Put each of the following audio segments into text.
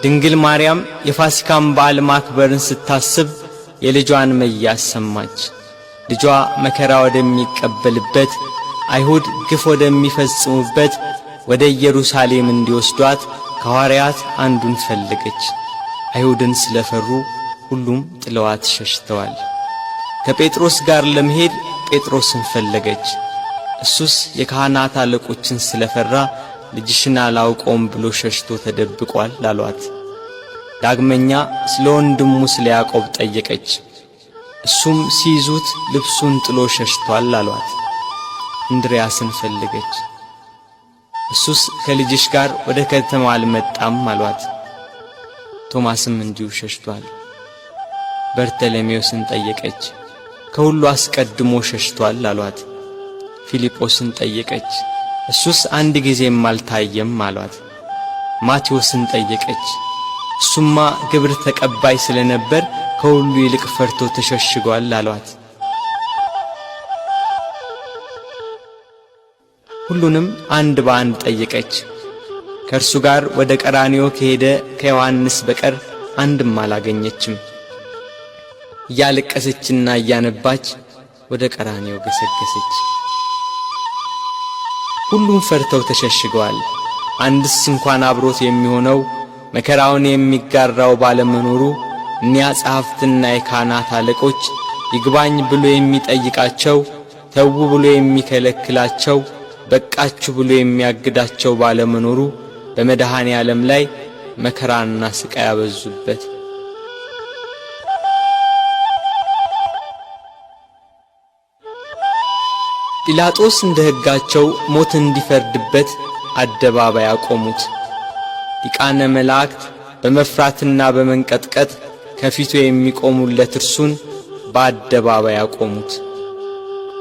ድንግል ማርያም የፋሲካን በዓል ማክበርን ስታስብ የልጇን መያዝ ሰማች። ልጇ መከራ ወደሚቀበልበት፣ አይሁድ ግፍ ወደሚፈጽሙበት ወደ ኢየሩሳሌም እንዲወስዷት ከሐዋርያት አንዱን ፈለገች። አይሁድን ስለፈሩ ሁሉም ጥለዋት ሸሽተዋል። ከጴጥሮስ ጋር ለመሄድ ጴጥሮስን ፈለገች። እሱስ የካህናት አለቆችን ስለፈራ ልጅሽን አላውቀውም ብሎ ሸሽቶ ተደብቋል አሏት። ዳግመኛ ስለ ወንድሙ ስለ ያዕቆብ ጠየቀች። እሱም ሲይዙት ልብሱን ጥሎ ሸሽቷል አሏት። እንድርያስን ፈለገች። እሱስ ከልጅሽ ጋር ወደ ከተማ አልመጣም አሏት። ቶማስም እንዲሁ ሸሽቷል። በርተሎሜዎስን ጠየቀች። ከሁሉ አስቀድሞ ሸሽቷል አሏት። ፊልጶስን ጠየቀች። እሱስ አንድ ጊዜም አልታየም አሏት። ማቴዎስን ጠየቀች። እሱማ ግብር ተቀባይ ስለነበር ከሁሉ ይልቅ ፈርቶ ተሸሽጓል አሏት። ሁሉንም አንድ በአንድ ጠየቀች። ከእርሱ ጋር ወደ ቀራንዮ ከሄደ ከዮሐንስ በቀር አንድም አላገኘችም። እያለቀሰችና እያነባች ወደ ቀራንዮ ገሰገሰች። ሁሉም ፈርተው ተሸሽገዋል። አንድስ እንኳን አብሮት የሚሆነው፣ መከራውን የሚጋራው ባለመኖሩ እኒያ ጸሐፍትና የካህናት አለቆች ይግባኝ ብሎ የሚጠይቃቸው፣ ተዉ ብሎ የሚከለክላቸው፣ በቃችሁ ብሎ የሚያግዳቸው ባለመኖሩ በመድኃኔ ዓለም ላይ መከራና ስቃይ ያበዙበት። ጲላጦስ እንደ ሕጋቸው ሞት እንዲፈርድበት አደባባይ አቆሙት። ሊቃነ መላእክት በመፍራትና በመንቀጥቀጥ ከፊቱ የሚቆሙለት እርሱን በአደባባይ አቆሙት።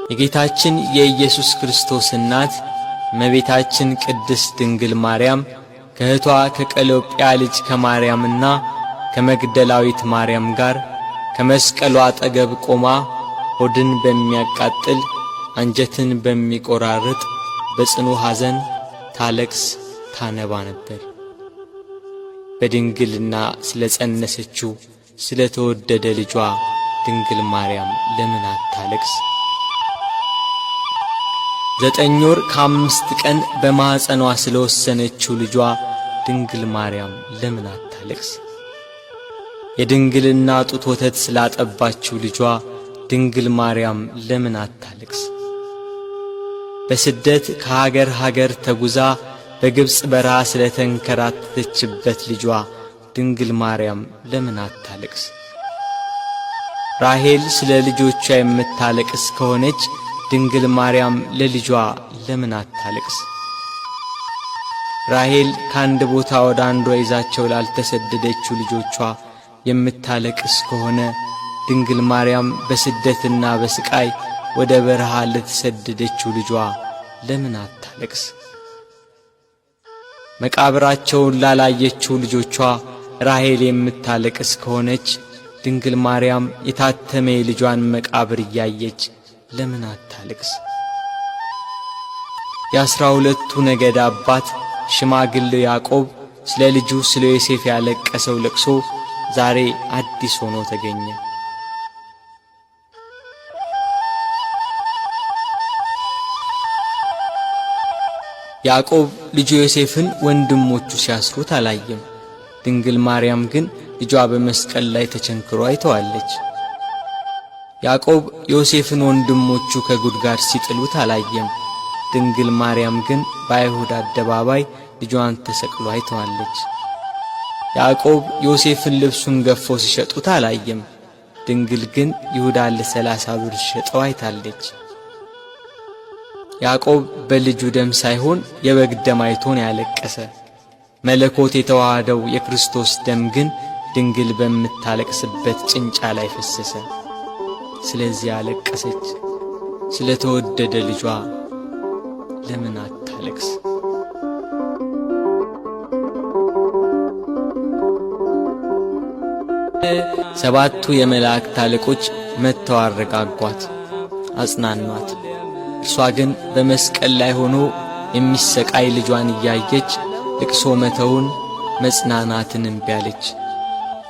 የጌታችን የኢየሱስ ክርስቶስ እናት እመቤታችን ቅድስት ድንግል ማርያም ከእህቷ ከቀሎጵያ ልጅ ከማርያምና ከመግደላዊት ማርያም ጋር ከመስቀሉ አጠገብ ቆማ ሆድን በሚያቃጥል፣ አንጀትን በሚቆራርጥ በጽኑ ሐዘን ታለቅስ ታነባ ነበር። በድንግልና ስለ ጸነሰችው ስለ ተወደደ ልጇ ድንግል ማርያም ለምን አታለቅስ? 9 ወር ከ5 ቀን በማኅፀኗ ስለ ወሰነችው ልጇ ድንግል ማርያም ለምን አታለቅስ? የድንግልና ጡት ወተት ስላጠባችው ልጇ ድንግል ማርያም ለምን አታለቅስ? በስደት ከሀገር ሀገር ተጉዛ በግብፅ በረሃ ስለተንከራተተችበት ልጇ ድንግል ማርያም ለምን አታለቅስ? ራሔል ስለ ልጆቿ የምታለቅስ ከሆነች ድንግል ማርያም ለልጇ ለምን አታለቅስ? ራሔል ከአንድ ቦታ ወደ አንዷ ይዛቸው ላልተሰደደችው ልጆቿ የምታለቅስ ከሆነ ድንግል ማርያም በስደትና በስቃይ ወደ በረሃ ለተሰደደችው ልጇ ለምን አታለቅስ? መቃብራቸውን ላላየችው ልጆቿ ራሔል የምታለቅስ ከሆነች ድንግል ማርያም የታተመ የልጇን መቃብር እያየች ለምን አታለቅስ? የ12ቱ ነገድ አባት ሽማግሌው ያዕቆብ ስለ ልጁ ስለ ዮሴፍ ያለቀሰው ለቅሶ ዛሬ አዲስ ሆኖ ተገኘ። ያዕቆብ ልጁ ዮሴፍን ወንድሞቹ ሲያስሩት አላየም። ድንግል ማርያም ግን ልጇ በመስቀል ላይ ተቸንክሮ አይተዋለች። ያዕቆብ ዮሴፍን ወንድሞቹ ከጉድጓድ ሲጥሉት አላየም። ድንግል ማርያም ግን በአይሁድ አደባባይ ልጇን ተሰቅሎ አይተዋለች። ያዕቆብ ዮሴፍን ልብሱን ገፎ ሲሸጡት አላየም። ድንግል ግን ይሁዳን ለ30 ብር ሲሸጠው አይታለች። ያዕቆብ በልጁ ደም ሳይሆን የበግ ደም አይቶን ያለቀሰ። መለኮት የተዋሃደው የክርስቶስ ደም ግን ድንግል በምታለቅስበት ጭንጫ ላይ ፈሰሰ። ስለዚህ አለቀሰች። ስለ ተወደደ ልጇ ለምን አታለቅስ? ሰባቱ የመላእክት አለቆች መጥተው አረጋጓት፣ አጽናኗት። እርሷ ግን በመስቀል ላይ ሆኖ የሚሰቃይ ልጇን እያየች ልቅሶ መተውን፣ መጽናናትን እምቢ አለች።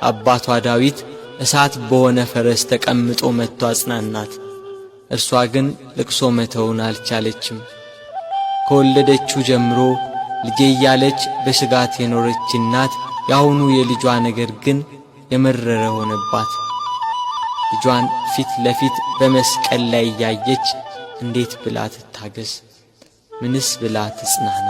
አባቷ ዳዊት እሳት በሆነ ፈረስ ተቀምጦ መጥቶ አጽናናት። እርሷ ግን ልቅሶ መተውን አልቻለችም። ከወለደችው ጀምሮ ልጄ እያለች በስጋት የኖረች እናት የአሁኑ የልጇ ነገር ግን የመረረ ሆነባት። ልጇን ፊት ለፊት በመስቀል ላይ እያየች እንዴት ብላ ትታገስ? ምንስ ብላ ትጽናና?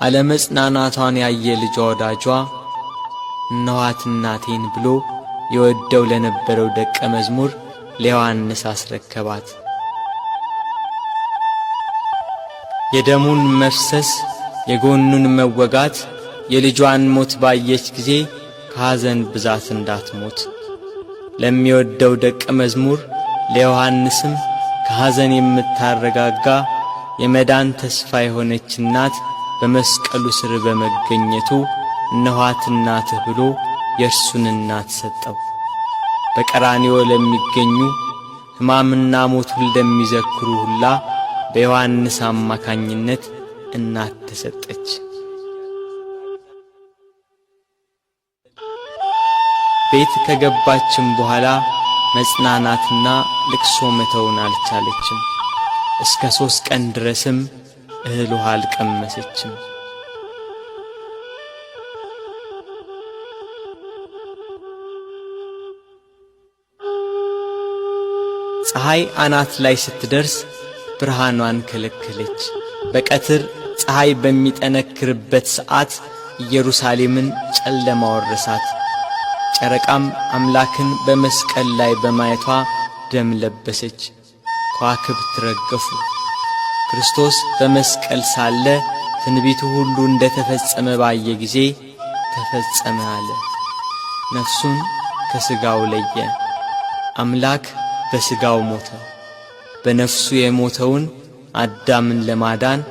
አለመጽናናቷን ያየ ልጇ ወዳጇ እነኋት እናቴን ብሎ የወደው ለነበረው ደቀ መዝሙር ለዮሐንስ አስረከባት። የደሙን መፍሰስ የጎኑን መወጋት የልጇን ሞት ባየች ጊዜ ከሐዘን ብዛት እንዳትሞት ለሚወደው ደቀ መዝሙር ለዮሐንስም ከሐዘን የምታረጋጋ የመዳን ተስፋ የሆነች እናት በመስቀሉ ስር በመገኘቱ እነኋት እናትህ ብሎ የእርሱን እናት ሰጠው። በቀራንዮ ለሚገኙ ሕማምና ሞቱን ለሚዘክሩ ሁላ በዮሐንስ አማካኝነት እናት ተሰጠች። ቤት ከገባችም በኋላ መጽናናትና ልቅሶ መተውን አልቻለችም። እስከ 3 ቀን ድረስም እህል ውሃ አልቀመሰችም። ፀሐይ አናት ላይ ስትደርስ ብርሃኗን ከለከለች። በቀትር ፀሐይ በሚጠነክርበት ሰዓት ኢየሩሳሌምን ጨለማ ወረሳት። ጨረቃም አምላክን በመስቀል ላይ በማየቷ ደም ለበሰች፣ ከዋክብት ረገፉ። ክርስቶስ በመስቀል ሳለ ትንቢቱ ሁሉ እንደ ተፈጸመ ባየ ጊዜ ተፈጸመ አለ። ነፍሱን ከሥጋው ለየ። አምላክ በሥጋው ሞተ። በነፍሱ የሞተውን አዳምን ለማዳን